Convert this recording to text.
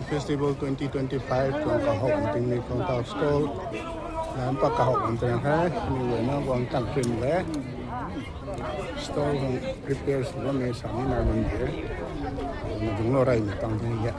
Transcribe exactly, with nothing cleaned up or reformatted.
Festival twenty twenty-five tuang kahowmei tingmik khang tau stall lam pat kahowmei tuang the. Mi guayna guang tang pin le. Stall khang prepare sw bammei sa ni nai bam de. Dungclou reymei tang the.